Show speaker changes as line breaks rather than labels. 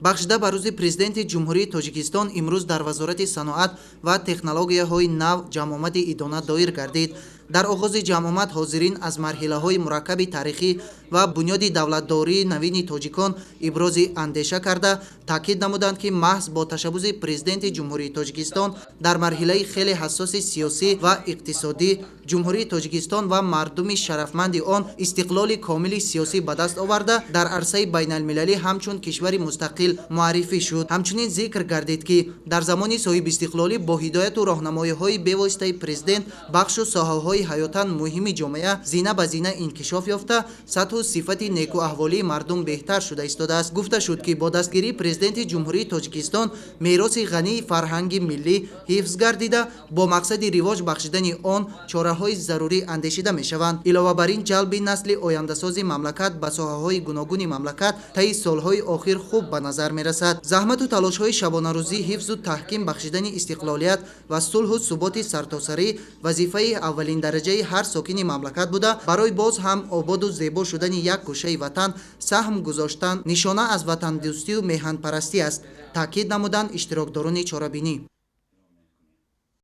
Бахшида ба рӯзи Президенти Ҷумҳурии Тоҷикистон имрӯз дар Вазорати саноат ва технологияҳои нав ҷамъомади идона доир гардид. Дар оғози ҷамъомад ҳозирин аз марҳилаҳои мураккаби таърихӣ ва бунёди давлатдории навини тоҷикон ибрози андеша карда, таъкид намуданд, ки маҳз бо ташаббуси Президенти Ҷумҳурии Тоҷикистон дар марҳилаи хеле ҳассоси сиёсӣ ва иқтисодӣ Ҷумҳурии Тоҷикистон ва мардуми шарафманди он истиқлоли комили сиёсӣ ба даст оварда, дар арсаи байналмилалӣ ҳамчун кишвари мустақил муаррифӣ шуд. Ҳамчунин зикр гардид, ки дар замони соҳибистиқлолӣ бо ҳидояту роҳнамоиҳои бевоситаи президент бахшу соҳаҳои ҳаётан муҳими ҷомеа зина ба зина инкишоф ёфта, сатҳу сифати некуаҳволии мардум беҳтар шуда истодааст. Гуфта шуд, ки бо дастгирии Президенти Ҷумҳурии Тоҷикистон мероси ғании фарҳанги миллӣ ҳифз гардида, бо мақсади ривоҷ бахшидани он чораҳои зарурӣ андешида мешаванд. Илова бар ин, ҷалби насли ояндасози мамлакат ба соҳаҳои гуногуни мамлакат таи солҳои охир хуб ба назар мерасад. Заҳмату талошҳои шабонарӯзӣ ҳифзу таҳким бахшидани истиқлолият ва сулҳу суботи сартосарӣ вазифаи аввалин дараҷаи ҳар сокини мамлакат буда, барои боз ҳам ободу зебо шудани як гӯшаи ватан саҳм гузоштан нишона аз ватандӯстию меҳанпарастӣ аст, таъкид намуданд иштирокдорони чорабинӣ.